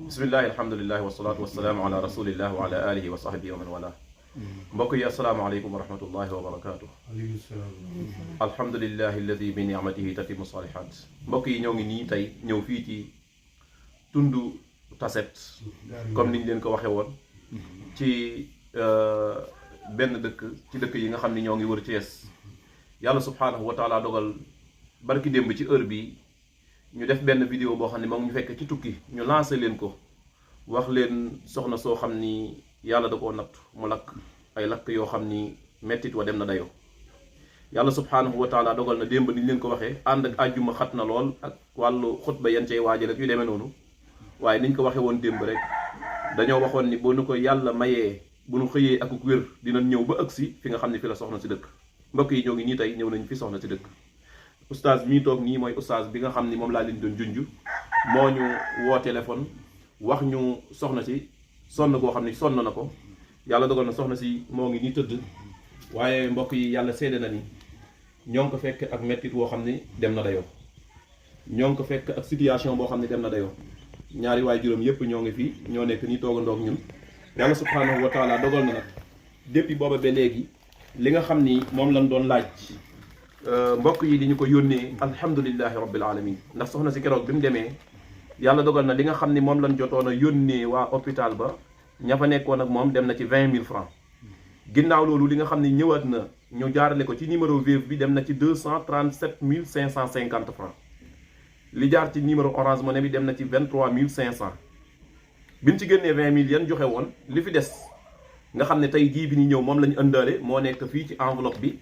bismillahi alhamdulillahi wasalaatu wasalaamu ala rasulillah wa ala alihi wa sahbihi wa man wala mbokk yi asalaamaaleykum wa rahmatullahi wa barakaatu. alhamdulillahi alladi bi ni'matihi tatimu salihat. mbokk yi ñoo ngi nii tey ñëw fii ci tundu Tassette comme niñ leen ko waxee woon ci benn dëkk ci dëkk yi nga xam ni ñoo ngi wër Thiès. yàlla subhaanahu wa taala dogal barki démb ci heure bi ñu def benn vidéo boo xam ne moom ñu fekk ci tukki ñu lancé leen ko wax leen soxna soo xam ni yàlla da koo natt mu lakk ay lakk yoo xam ni mettit wa dem na dayoo. yàlla subhaanahu wa taala dogal na démb ni ñu leen ko waxee ànd ak àjjuma xat na lool ak wàllu xutba yan cay waajal ak yu demee noonu waaye niñ ko waxee woon démb rek dañoo waxoon ni bu nu ko yàlla mayee bu nu xëyee ak wér dinañ ñëw ba ëgsi fi nga xam ne fi la soxna si dëkk. mbokk yi ñoo ngi ñii tey ñëw nañ fi soxna si dëkk. oustaz mii toog nii mooy oustaz bi nga xam ni moom laa leen doon junj moo ñu woo téléphone wax ñu soxna si sonn koo xam ni sonn na ko yàlla dogal na soxna si moo ngi nii tëdd waaye mbokk yi yàlla seede na ni ñoo ngi ko fekk ak mettit woo xam ni dem na dayoo. ñoo ngi ko fekk ak situation boo xam ni dem na dayoo ñaari waay juróom yépp ñoo ngi fii ñoo nekk nii toogandoog ñun yàlla subhanahu wa taala dogal na nag depuis booba ba léegi li nga xam ni moom lañ doon laaj mbokk yi di ñu ko yónnee alhamdulillahi rabbil alamin ndax soxna si keroog bi mu demee yàlla dogal na li nga xam ni moom lañ jotoon a yónnee waa hôpital ba ña fa nekkoon ak moom dem na ci 20 000 francs. ginnaaw loolu li nga xam ni ñëwaat na ñu jaarale ko ci numéro Wave bi dem na ci 237 550 francs. li jaar ci numéro Orange Money bi dem na ci 23 500. bi ñu ci génnee 20 000 yan joxe woon li fi des nga xam ne tey jii bi ñu ñëw moom la ñu ëndaale moo nekk fii ci enveloppe bi.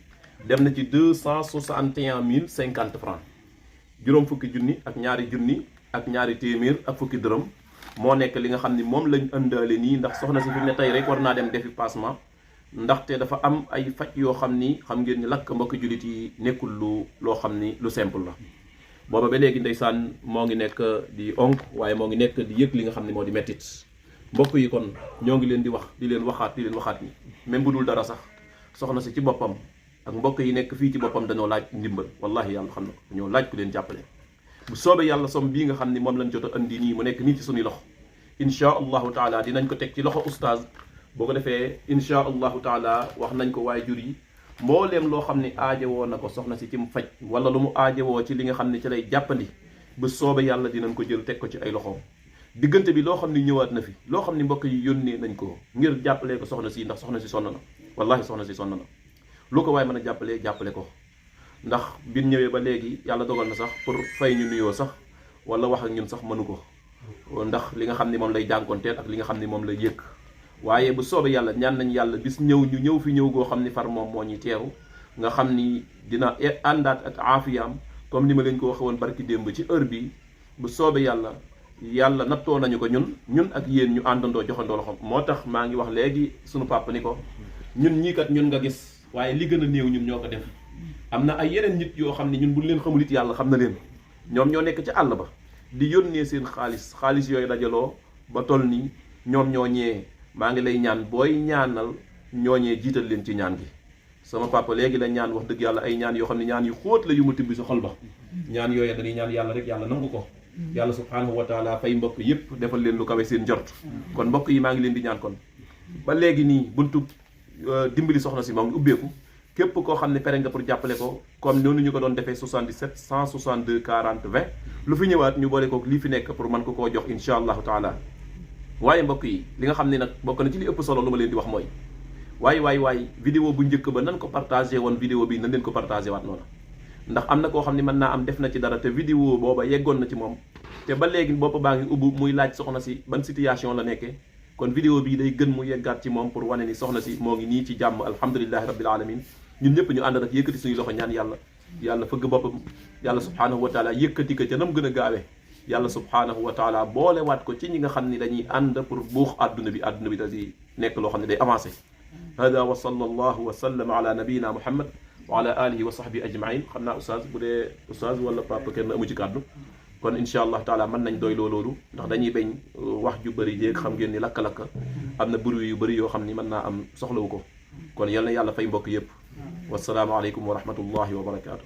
dem na ci 261 050 francs. juróom fukki junni ak ñaari téeméer ak fukki dërëm moo nekk li nga xam ni moom lañ ëndaale nii ndax soxna si fi ne tey rek war naa dem defi passement ndaxte dafa am ay faj yoo xam ni xam ngeen ni lakk mbokki jullit yi nekkul loo xam ni lu simple la. booba ba léegi ndeysaan moo ngi nekk di onk waaye moo ngi nekk di yëg li nga xam ni moo di mettit mbokk yi kon ñoo ngi leen di wax di leen waxaat ni même bu dul dara sax soxna si ci boppam ak mbokk yi nekk fii ci boppam dañoo laaj ndimbal wallahi yàlla xam na ko dañoo laaj ku leen jàppale. bu soobee yàlla som bii nga xam ni moom lañ jot a andi nii mu nekk nii ci suñuy loxo insha allahu taala dinañ ko teg ci loxo oustaz boo ko defee insha allahu taala wax nañ ko waaye jur yi mbooleem loo xam ni aajowoo na ko soxna si ci mu faj wala lu mu aajowoo ci li nga xam ni ci lay jàppandi bu soobee yàlla dinañ ko jël teg ko ci ay loxoom. diggante bi loo xam ni ñëwaat na fi loo xam ni mbokk yi yónnee nañ ko ngir jàppalee ko soxna si ndax soxna si sonn na wallahi soxna si sonn na. lu ko waaye mën a jàppale ko ndax bi ñëwee ba léegi yàlla dogal na sax pour fay ñu nuyoo sax wala wax ak ñun sax mënu ko ndax li nga xam ni moom lay jànkonteel ak li nga xam ni moom lay yëg waaye bu soobee yàlla ñaan nañ yàlla bis ñu ñëw fi ñëw goo xam ni far moom moo ñuy teeru nga xam ni dina àndaat ak aafiyaam comme ni ma leen ko waxe woon barki démb ci heure bi bu soobee yàlla nattoo nañu ko ñun ak yéen ñu àndandoo joxandoo loxo moo tax maa ngi wax léegi sunu papa ni ko ñun ñii kat ñun nga gis waaye li gën a néew ñun ñoo ko def am na ay yeneen nit yoo xam ne ñun buñ leen xamul it yàlla xam na leen ñoom ñoo nekk ci àll ba di yónnee seen xaalis yooyu dajaloo ba toll nii ñoom ñoo ñee maa ngi lay ñaan booy ñaanal ñooñee jiital leen ci ñaan gi. sama papa léegi la ñaan wax dëgg yàlla ay ñaan yoo xam ne ñaan yu xóot la yu mu tibbi sa xol ba ñaan yooyu dañuy ñaan yàlla rek yàlla nangu ko yàlla subhanahu wa taala fay mbokk yépp defal leen lu kawe seen jort kon mbokk yi maa ngi leen di ñaan kon ba léegi nii buntu dimbali soxna si moo ngi ubbeeku képp koo xam ne pere nga pour jàppale ko comme noonu ñu ko doon defee 77 162 40 20 lu fi ñëwaat ñu boole ko lii fi nekk pour mën ko koo jox insha allahu taala. waaye mbokk yi li nga xam ne nag bokk na ci li ëpp solo lu ma leen di wax mooy waaye vidéo bu njëkk ba nan ko partagé woon vidéo bi nan leen ko partagé waat noonu ndax am na koo xam ne mën naa am def na ci dara te vidéo booba yeggoon na ci moom te ba léegi bopp baa ngi ubbu muy laaj soxna si ban situation la nekkee. kon vidéo bii day gën mu yeggaat ci moom pour wane ni soxna si moo ngi nii ci jàmm alhamdulillahi rabbil alamin ñun ñëpp ñu ànd nag yëkkati suñu loxo ñaan yàlla fëgg boppam yàlla subhanahu wa taala yëkkati ko ca nam gën a gaawee yàlla subhanahu wa taala boolewaat ko ci ñi nga xam ni dañuy ànd pour buux àdduna bi da di nekk loo xam ne day avancé. hada wa sallallahu wa sallam ala nabiyina muhammad wa ala alihi wa sahbihi ajmain xam naa oustaz bu dee oustaz wala papa kenn amu ci kàddu kon incha allah taala mën nañ doy loolu ndax dañuy bañ wax ju bëri jéeg xam ngeen ni lakka-lakka am na bruit yu bëri yoo xam ni mën naa am soxlawu ko kon yal na yàlla fay mbokk yépp wasalaamu aleykum wa rahmatullahi wa barakaatu.